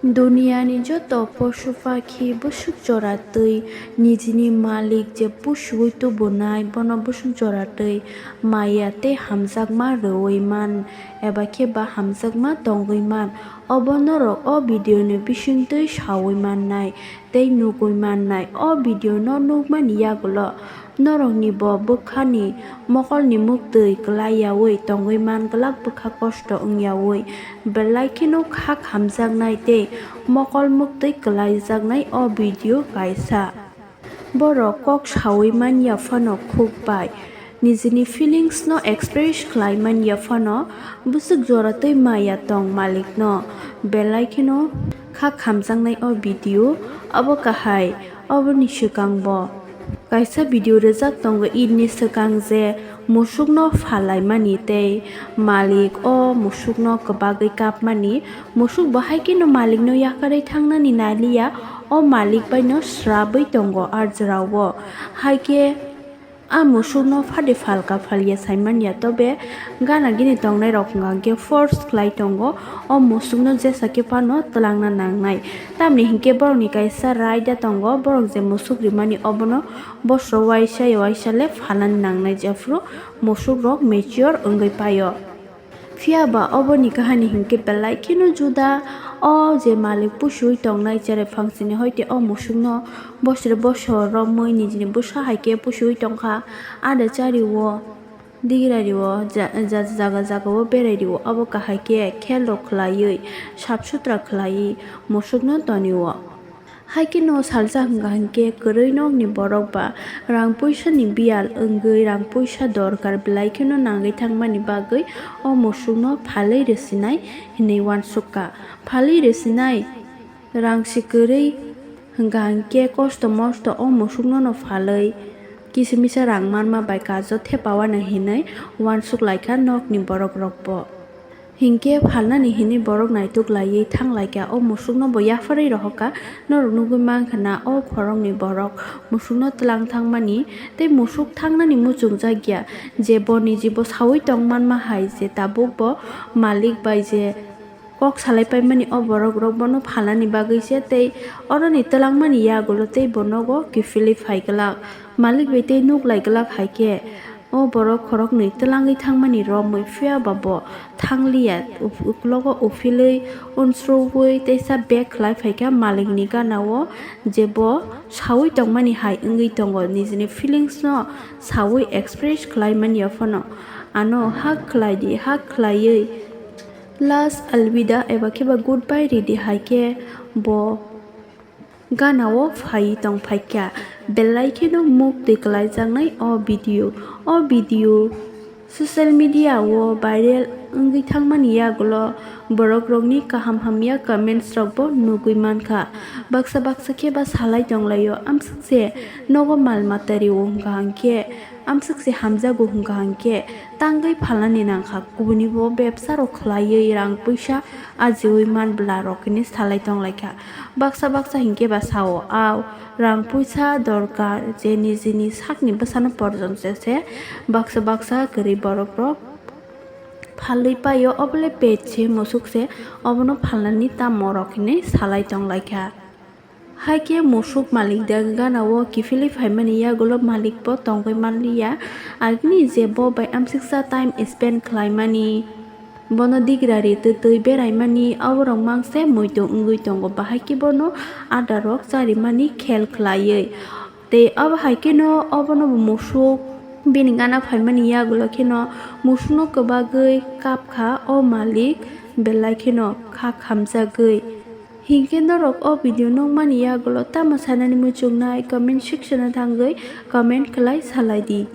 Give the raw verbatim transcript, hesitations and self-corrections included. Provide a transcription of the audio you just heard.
Duniyani joto posu pakhi bwswk jora twi nijini malik je pusuwi tubunai, bono bwswk jora twi maya tei hamjakma rwui man, eba khe ba hamjakma tongwi man. Obo norok o video ni bisingtwi saui mannai tei nugui mannai. O video no nukmani yagulo norokni bo bwkhani mokolni muktwi kwlai yaui tongwi man glak, bwkha kosto wng yaui, belai kheno kha khamjaknai tei mokol muktwi kwlaijaknai o video kaisa. Borok kok saui man ya phano khuk bai nijini feelings no express khlai man ya phano bwswk jora twi maya tong malik no, belai kheno kha khamjaknai o video. Obo kahai, oboni swkang bo kaisa video rwjak tongo, idni swkang je musukno phalaimani tei malik o musukno kwbagwi kapmani. Musuk bo hai kheno malikno yakarwi thangnani naliya, o malik baino srabwi tongo a jora o. Hai khe a musukno phade phalka phalya saimanya, tobe gana gini tongnai rok hwnkha hwnkhe force khlai tongo o musukno jesa khe phano twlangna nangnai. Tamni hinkhe borokni kaisa raida tongo, borok je musuk rimani obono bosro waisa ya waisa le phalnani nangnai, jephru musuk rok mature wngwi paio. Phiya ba oboni kahani hinkhe belai kheno juda. O je malik pusuwi tongnai cherai phangsini hoite o musukno bosre bosor romwi nijini bwsa hai khe pusuwi tongkha, ada chari o, digrari o, ja-, ja-, jaga jaga o berai rio. Obo kahai khe khel rok khlaiwi, sap sutra khlaiwi musukno toni o. Hai kheno salsa hwnkha hinkhe kwrwi nokni borok ba rang puisa ni biyal wngwi rang puisa dorkar belai kheno nangwi thangmani bagwi o musukno phalwi rwsinai hinwi uansukha. Phalwi rwsinai rang si kwrwi hwnkha hinkhe kosto mosto o musukno no phalwi kisa misa rang manma bai kajo thepa uanai hinwi uansuk laikha nokni borok rok bo. Hinkhe phalnani hinwi borok naituk laiwi thang laikha, o musukno bo yapharwi rohorkha. Norok nugwi mankha na, o khoroknwi borok musukno twlang thangmani tei musuk thangnani muchungjak ya, je bo niji bo saui tong manma hai, je tabuk bo malik bai je kok salai paimani o borok rok bono phalnani bagwi se tei oroni twlangmani yagulo tei bo nogo kiphilwi phai glak. Malik bai tei nuk lai glak hai khe, o borok khoroknwi twlangwi thangmani romwi, phiya ba bo thangliya. Uk-, uklogo uphilwi, unsrogwi teisa bag khlai phaikha malikni gana-o, je bo saui tongmani hai wngwi tongo, nijini feelings no saui express khlai manya phano. Ano hak khlai di, hak khlaiwi last alvida eba khe ba goodbye ridi hai khe bo gana-o phai tong phaikha. Belai kheno muk twi kwlaijaknai o video. O video social media-o viral wngwi thangmani yagulo borok rokni kaham hamya comments rok bo nugwi mankha. Baksa baksa khe ba salai tonglaio, amswk se nogo mal mata rio hwnkha hwnkhe, amswk se hamjago hwnkha hwnkhe tangwi phalnani nangkha, kubuni bo bebsa rok khlaiwi rang puisa ajiwi man bwla rok hinwi salai tonglaikha. Baksa baksa hinkhe ba sao, ao rang puisa dorkar je nijini sakni bwsano porjonse se baksa baksa kwrwi borok rok phalwi paio, obole pet se musuk se obono phalnani tamo rok hinwi salai tonglaikha. Hai khe musuk malik da gana-o kiphilwi phaimani yagulo malik bo tongwi manliya, agini je bo bai amswksa time spend khlaimani, bono digrari twi twi beraimani, aborok mangse muitu wngwi tongo, bahai khe bono adarok charimani khel khlaiwi. Tei abo hai kheno obono bo musuk bini gana phaimani yagulo kheno musukno kwbagwi kapkha o malik, belai kheno kha khamjagwi. Hinkhe norok o video nukmani yagulo tamo sanani muchungnai comment section o thangwi comment khlai salai di.